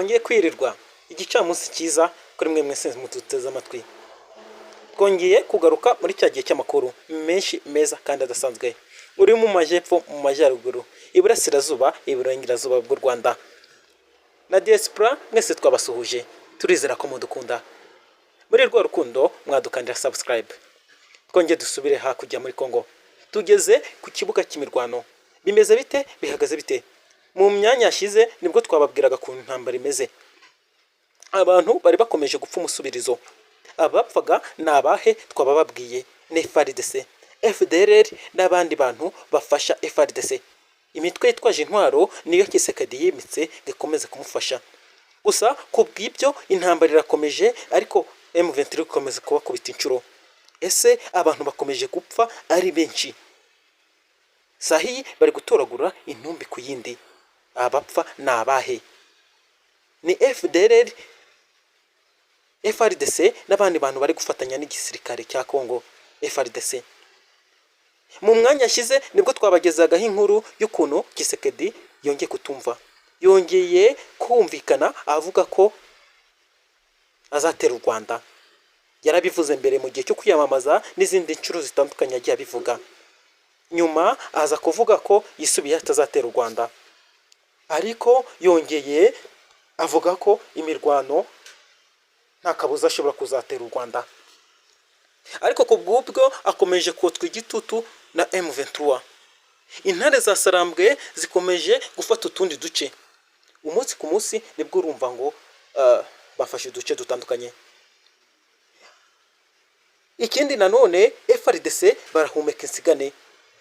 Mwongeye kwirirwa, igicamunsi cyiza kuri mwe mwese muduteze amatwi. Twongeye kugaruka muri cya gihe cy'amakuru menshi meza kandi adasanzwe. Uri mu majyepfo, mu majyaruguru, iburasirazuba, iburengerazuba bw'u Rwanda na diaspora, mwese twabasuhuje. Turizera ko mudukunda. Muri rwa rukundo mwadukandira subscribe. Twongeye dusubire hakurya muri Congo. Tugeze ku kibuga cy'imirwano. Bimeze bite? Bihagaze bite? Mu myanya yashize nibwo twababwiraga ukuntu intambara imeze. Abantu bari bakomeje gupfa umusubirizo. Abapfaga ni abahe? Twabababwiye, ni FARDC, FDLR n'abandi bantu bafasha FARDC. Imitwe yitwaje intwaro niyo Tshisekedi yimitse ngo ikomeze kumufasha. Gusa ku bw'ibyo intambara irakomeje, ariko M23 ikomeza kubakubita inshuro. Ese abantu bakomeje gupfa ari benshi? Sahi bari gutoragura intumbi ku yindi. Abapfa ni abahe? Ni FDLR, FARDC n'abandi bantu bari gufatanya n'igisirikare cya Congo FARDC. Mu mwanya yashize nibwo twabagezagaho inkuru y'ukuntu Tshisekedi yongeye kutumva, yongeye kumvikana avuga ko azatera u Rwanda. Yarabivuze mbere mu gihe cyo kwiyamamaza n'izindi nshuro zitandukanye yagiye abivuga. Nyuma aza kuvuga ko yisubiye, atazatera u Rwanda, ariko yongeye avuga ko imirwano nta kabuza ashobora kuzatera u Rwanda. Ariko ku bw'ubwo akomeje kotswa igitutu na M23. Intare za Sarambwe zikomeje gufata utundi duce umunsi ku munsi. Nibwo urumva ngo bafashe uduce dutandukanye. Ikindi nanone, FARDC barahumeka insigane,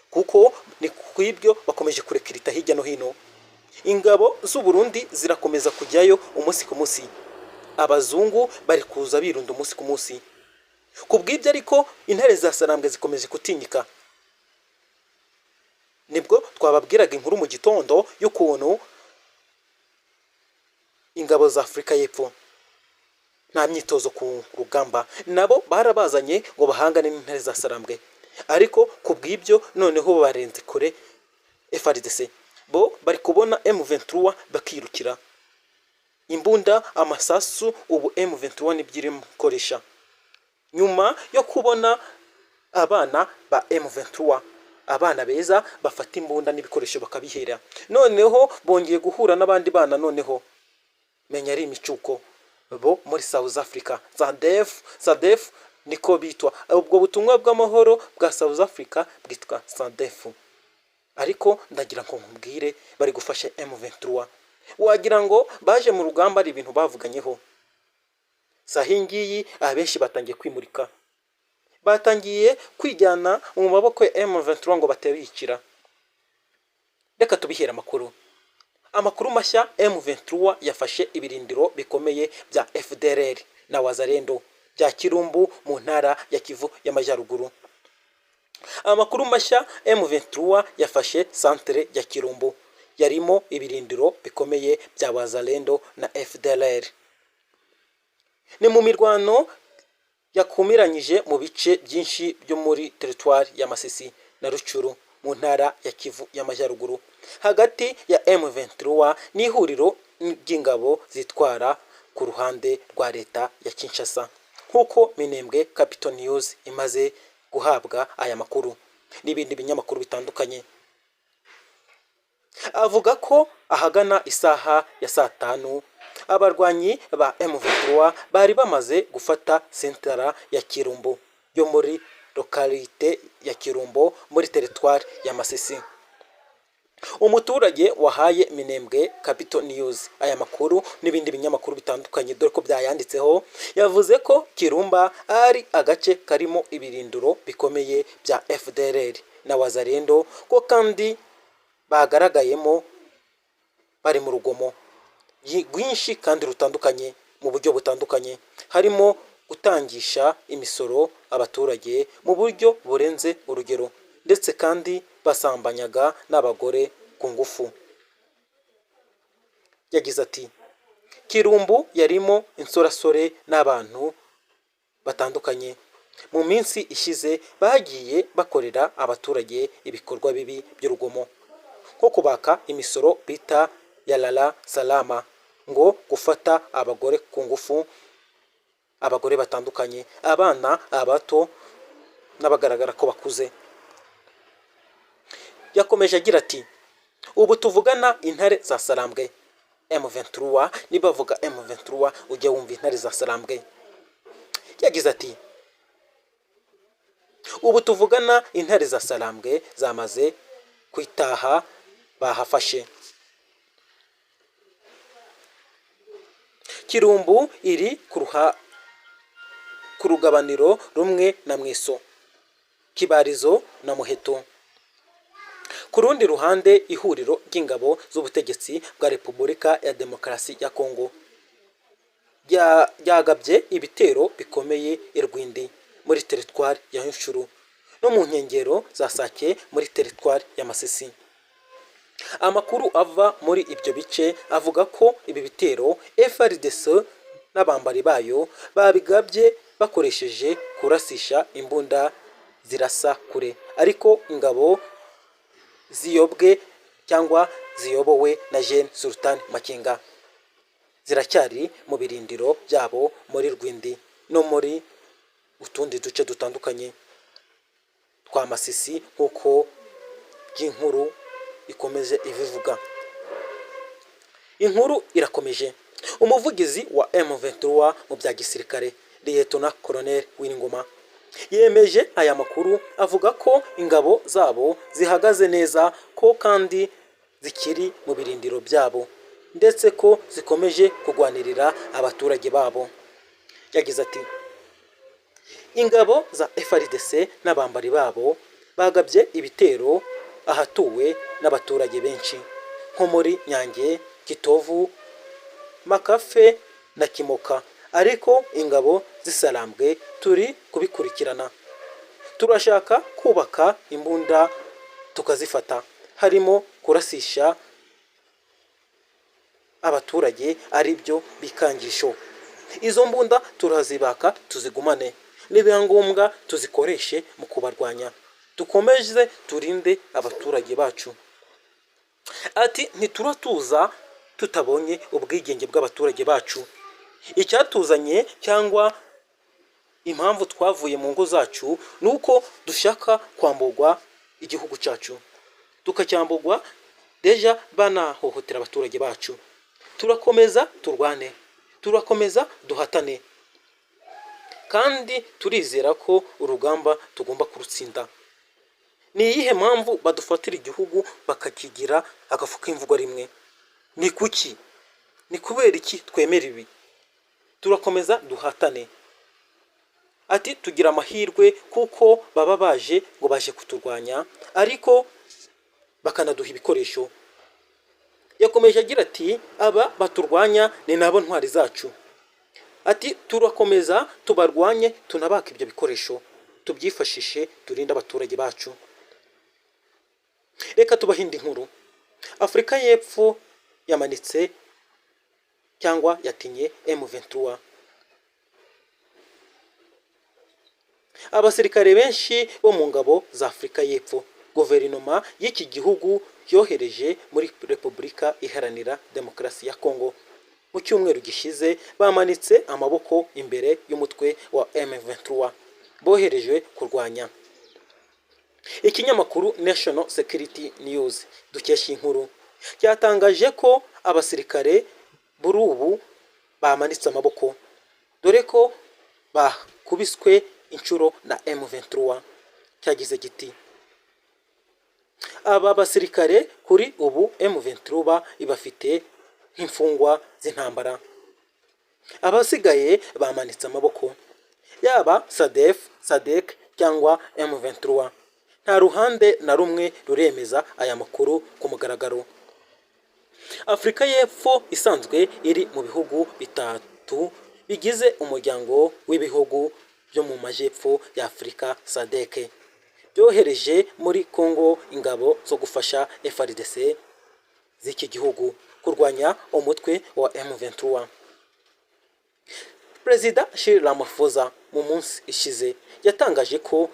kuko ni ku ibyo bakomeje kurekirita hirya no hino. Ingabo z'u Burundi zirakomeza kujyayo umunsi ku munsi, abazungu bari kuza birunda umunsi ku munsi. Ku bw'ibyo ariko intare za Sarambwe zikomeje gutinyika. Nibwo twababwiraga inkuru mu gitondo y'ukuntu ingabo za Afurika y'Epfo nta myitozo ku rugamba, nabo barabazanye ngo bahangane n'intare za Sarambwe, ariko ku bw'ibyo noneho barenze kure FARDC. Bo bari kubona M23 bakirukira. Imbunda, amasasu, ubu M23 nibyo irimo gukoresha nyuma yo kubona abana ba M23, abana beza bafata imbunda n'ibikoresho bakabihera. Noneho bongeye guhura n'abandi bana, noneho menya ari imicuko bo muri South Africa, SADF. SADF niko bitwa. Ubwo butumwa bw'amahoro bwa South Africa bwitwa SADF. Ariko ndagira ngo nkubwire, bari gufasha M23, wagira ngo baje mu rugamba ari ibintu bavuganyeho. Sahi ngiyi abenshi batangiye kwimurika, batangiye kwijyana mu maboko ya M23 ngo batabicira. Reka tubihera amakuru, amakuru mashya. M23 yafashe ibirindiro bikomeye bya FDLR na Wazalendo bya Kirumbu mu ntara ya Kivu y'Amajyaruguru. Amakuru mashya: M23 yafashe centre ya Kirumbu yarimo ibirindiro bikomeye bya Wazalendo na FDLR. Ni mu mirwano yakumiranyije mu bice byinshi byo muri teritwari ya Masisi na Rutshuru mu ntara ya Kivu y'Amajyaruguru, hagati ya M23 n'ihuriro ry'ingabo zitwara ku ruhande rwa leta ya Kinshasa, nk'uko Minembwe Capital News imaze guhabwa aya makuru n'ibindi binyamakuru bitandukanye. Avuga ko ahagana isaha ya saa 5 abarwanyi ba M23 bari bamaze gufata sentara ya Kirumbu yo muri localité ya Kirumbo muri teritwari ya Masisi. Umuturage wahaye Minembwe Capital News aya makuru n'ibindi binyamakuru bitandukanye, dore ko byayanditseho, yavuze ko Kirumba ari agace karimo ibirindiro bikomeye bya FDLR na Wazalendo, ko kandi bagaragayemo bari mu rugomo rwinshi kandi rutandukanye mu buryo butandukanye, harimo gutangisha imisoro abaturage mu buryo burenze urugero, ndetse kandi basambanyaga n'abagore ku ngufu. Yagize ati: "Kirumbu yarimo insorasore n'abantu batandukanye. Mu minsi ishize bagiye bakorera abaturage ibikorwa bibi by'urugomo, nko kubaka imisoro bita ya lala salama mu buryo burenze urugero. Ngo gufata abagore ku ngufu, abagore batandukanye, abana, abato n'abagaragara ko bakuze. Yakomeje agira ati: "Ubu tuvugana intare za Sarambwe M23, nibavuga M23 ujye wumva intare za Sarambwe." Yagize ati: "Ubu tuvugana intare za Sarambwe zamaze kwitaha, bahafashe Kirumbu iri ku rugabaniro rumwe na Mweso, Kibarizo na Muheto. Ku rundi ruhande, ihuriro ry'ingabo z'ubutegetsi bwa Repubulika ya Demokarasi ya Kongo ryagabye ibitero bikomeye i Rwindi muri teritwari ya Rutshuru no mu nkengero za Sake muri teritwari ya Masisi. Amakuru ava muri ibyo bice avuga ko ibi bitero FARDC n'abambari bayo babigabye bakoresheje kurasisha imbunda zirasa kure, ariko ingabo ziyobwe cyangwa ziyobowe na Gen Sultan Makenga ziracyari mu birindiro byabo muri Rwindi no muri utundi duce dutandukanye twa Masisi, nk'uko by'inkuru ikomeje ibivuga. Inkuru irakomeje. Umuvugizi wa M23 mu bya gisirikare, Lieutenant Colonel Willy Ngoma, yemeje aya makuru, avuga ko ingabo zabo zihagaze neza, ko kandi zikiri mu birindiro byabo, ndetse ko zikomeje kurwanirira abaturage babo. Yagize ati: "Ingabo za FARDC n'abambari babo bagabye ibitero ahatuwe n'abaturage benshi nko muri Nyange, Kitovu, Makafe na Kimoka, ariko ingabo z'Isarambwe turi kubikurikirana. Turashaka kubaka imbunda tukazifata, harimo kurasisha abaturage ari byo bikangisho. Izo mbunda turazibaka tuzigumane, nibiba ngombwa tuzikoreshe mu kubarwanya, dukomeze turinde abaturage bacu." Ati: "Ntituratuza tutabonye ubwigenge bw'abaturage bacu. Icyatuzanye cyangwa impamvu twavuye mu ngo zacu ni uko dushaka kwamburwa igihugu cyacu, tukacyamburwa déjà banahohotera abaturage bacu. Turakomeza turwane, turakomeza duhatane, kandi turizera ko urugamba tugomba kurutsinda. Ni iyihe mpamvu badufatira igihugu bakakigira agafu k'imvugo rimwe? Ni kuki? Ni kubera iki twemera ibi? Turakomeza duhatane." Ati: "Tugira amahirwe kuko baba baje ngo baje kuturwanya, ariko bakanaduha ibikoresho." Yakomeje agira ati: "Aba baturwanya ni nabo ntwari zacu." Ati: "Turakomeza tubarwanye, tunabaka ibyo bikoresho, tubyifashishe turinde abaturage bacu." Reka tubahe indi nkuru. Afurika y'Epfo yamanitse cyangwa yatinye M23. Abasirikare benshi bo mu ngabo za Afurika y'Epfo guverinoma y'iki gihugu yohereje muri Repubulika Iharanira Demokarasi ya Kongo mu cyumweru gishize bamanitse amaboko imbere y'umutwe wa M23 boherejwe kurwanya. Ikinyamakuru National Security News dukesha inkuru cyatangaje ko abasirikare buri ubu bamanitse amaboko, dore ko bakubiswe inshuro na M23. Cyagize giti: "Aba basirikare kuri ubu M23 ibafite nk'imfungwa z'intambara, abasigaye bamanitse amaboko. Yaba SADF, SADC cyangwa M23, nta ruhande na rumwe ruremeza aya makuru ku mugaragaro." Afurika y'Epfo isanzwe iri mu bihugu bitatu bigize umuryango w'ibihugu byo mu majyepfo ya Afurika SADC, byohereje muri Congo ingabo zo gufasha FARDC z'iki gihugu kurwanya umutwe wa M23. Perezida Cyril Ramaphosa mu munsi ishize yatangaje ko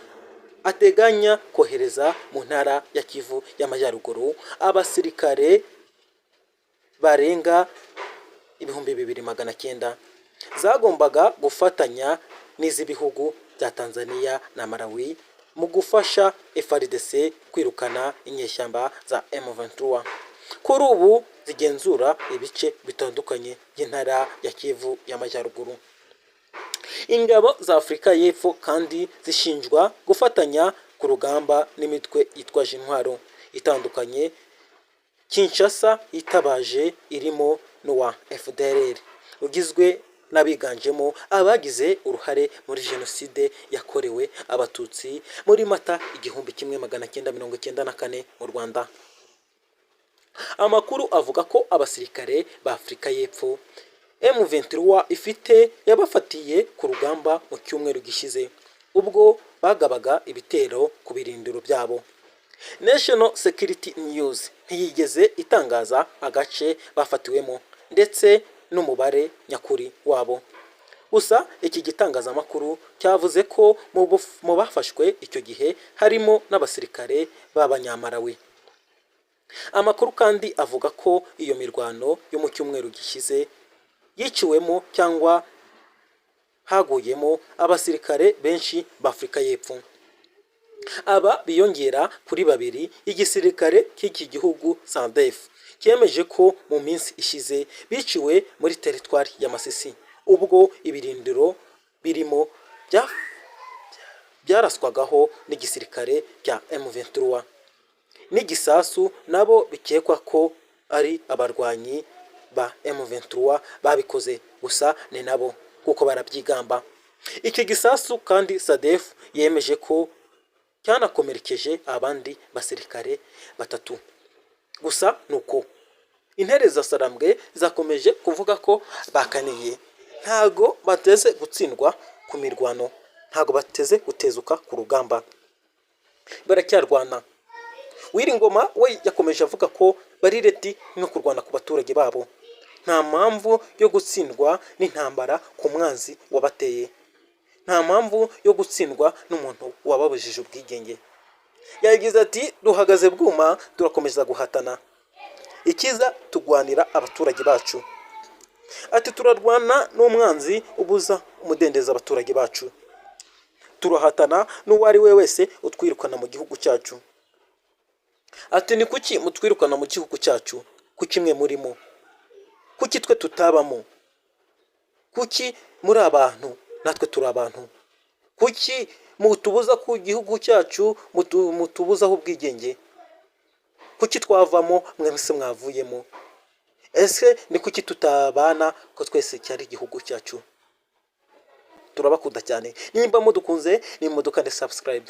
ateganya kohereza mu ntara ya Kivu y'Amajyaruguru abasirikare barenga 2900 zagombaga gufatanya n'iz'ibihugu bya Tanzania na Malawi mu gufasha FARDC kwirukana inyeshyamba za M23 kuri ubu zigenzura ibice bitandukanye by'intara ya Kivu y'Amajyaruguru. Ingabo za Afurika y'Epfo kandi zishinjwa gufatanya ku rugamba n'imitwe yitwaje intwaro itandukanye Kinshasa yitabaje, irimo n'uwa FDLR ugizwe n'abiganjemo abagize uruhare muri Jenoside yakorewe Abatutsi muri Mata 1994 mu Rwanda. Amakuru avuga ko abasirikare ba Afurika y'Epfo M23 ifite yabafatiye ku rugamba mu cyumweru gishize ubwo bagabaga ibitero ku birindiro byabo. National Security News ntiyigeze itangaza agace bafatiwemo ndetse n'umubare nyakuri wabo. Gusa iki gitangazamakuru cyavuze ko mu bafashwe icyo gihe harimo n'abasirikare b'Abanyamarawi. Amakuru kandi avuga ko iyo mirwano yo mu cyumweru gishize yiciwemo cyangwa haguyemo abasirikare benshi b'Afurika y'Epfo. Aba biyongera kuri babiri igisirikare cy'iki gihugu SANDF cyemeje ko mu minsi ishize biciwe muri teritwari ya Masisi ubwo ibirindiro birimo byaraswagaho n'igisirikare cya M23 n'igisasu, nabo bikekwa ko ari abarwanyi ba M23 babikoze. Gusa ni nabo kuko barabyigamba. Iki gisasu kandi SADF yemeje ko cyanakomerekeje abandi basirikare batatu. Gusa nuko Intare za Sarambwe zakomeje kuvuga ko bakaniye, ntago bateze gutsindwa ku mirwano, ntago bateze gutezuka ku rugamba, baracyarwana. Ngoma we yakomeje avuga ko bari ready no kurwana ku baturage babo, nta mpamvu yo gutsindwa n'intambara ku mwanzi wabateye, nta mpamvu yo gutsindwa n'umuntu wababujije ubwigenge. Yagize ati: "Duhagaze bwuma, turakomeza guhatana ikiza, turwanira abaturage bacu." Ati: "Turarwana n'umwanzi ubuza umudendezo abaturage bacu, turahatana n'uwo ari we wese utwirukana mu gihugu cyacu." Ati: "Ni kuki mutwirukana mu gihugu cyacu? Kuki mwe murimo? Kuki twe tutabamo? Kuki muri abantu natwe turi abantu? Kuki mutubuza ku gihugu cyacu, mutubuzaho ubwigenge? Kuki twavamo mwese mwavuyemo? Ese ni kuki tutabana ko twese cyari igihugu cyacu?" Turabakunda cyane. Nimba mudukunze ni mudukande subscribe.